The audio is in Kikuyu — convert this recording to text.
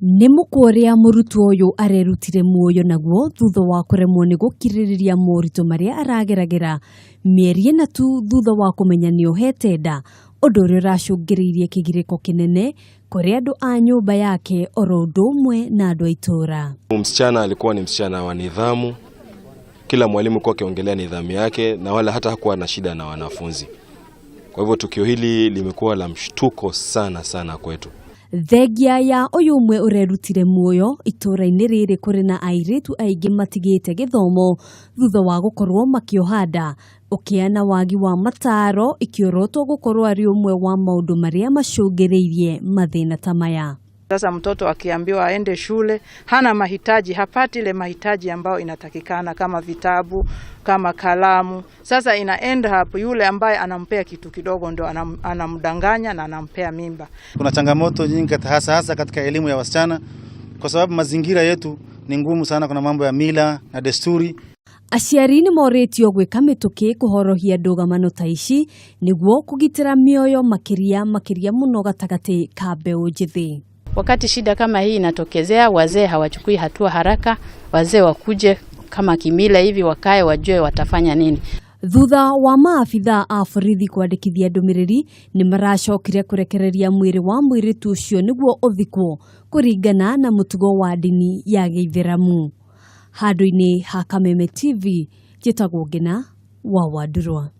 Nĩ mũkwa ũrĩa mũrutwo ũyũ arerutire muoyo naguo thutha wa kũremwo nĩ gũkirĩrĩria moritũ marĩa arageragĩra mĩeri ĩna tu thutha wa kũmenya nĩ ohete nda, ũndũ ũrĩa ũracũngĩrĩirie kĩgirĩko kĩnene kũrĩ andũ a nyũmba yake oro ũndũ ũmwe na andũ a itũũra. Msichana alikuwa ni msichana wa nidhamu, kila mwalimu alikuwa akiongelea nidhamu yake na wala hata hakuwa na shida na wanafunzi. Kwa hivyo tukio hili limekuwa la mshtuko sana sana kwetu. Thengia ya ũyũ ũmwe ũrerutire muoyo itũũra-inĩ rĩrĩ kũrĩ na airĩtu aingĩ matigĩte gĩthomo thutha wa gũkorwo makĩoha nda, ũkĩa na wagi wa mataro ikĩorotwo gũkorwo arĩ ũmwe wa maũndũ marĩa macũngĩrĩirie mathĩna ta maya. Sasa mtoto akiambiwa aende shule hana mahitaji, hapati ile mahitaji ambayo inatakikana kama vitabu, kama kalamu. Sasa ina end up yule ambaye anampea kitu kidogo ndo anamdanganya na anampea mimba. Kuna changamoto nyingi hasa hasa katika elimu ya wasichana kwa sababu mazingira yetu ni ngumu sana. Kuna mambo ya mila na desturi. Aciari nĩ morĩtio gwĩka mĩtũkĩ kũhorohia ndũgamano ta ici nĩguo kũgitĩra mĩoyo makĩria makĩria mũno gatagatĩ ka mbeũ njĩthĩ. Wakati shida kama hii inatokezea, wazee hawachukui hatua haraka. Wazee wakuje kama kimila hivi, wakae wajue watafanya nini. Thutha wa maabithaa a borithi kwandĩkithia ndũmĩrĩri nĩ maracokire kũrekereria mwĩrĩ wa mũirĩtu ũcio nĩguo ũthikwo kũringana na mũtugo wa ndini ya gĩithĩramu. Handũ-inĩ ha Kameme TV, njĩtagwo Ngina wa Wandurwa.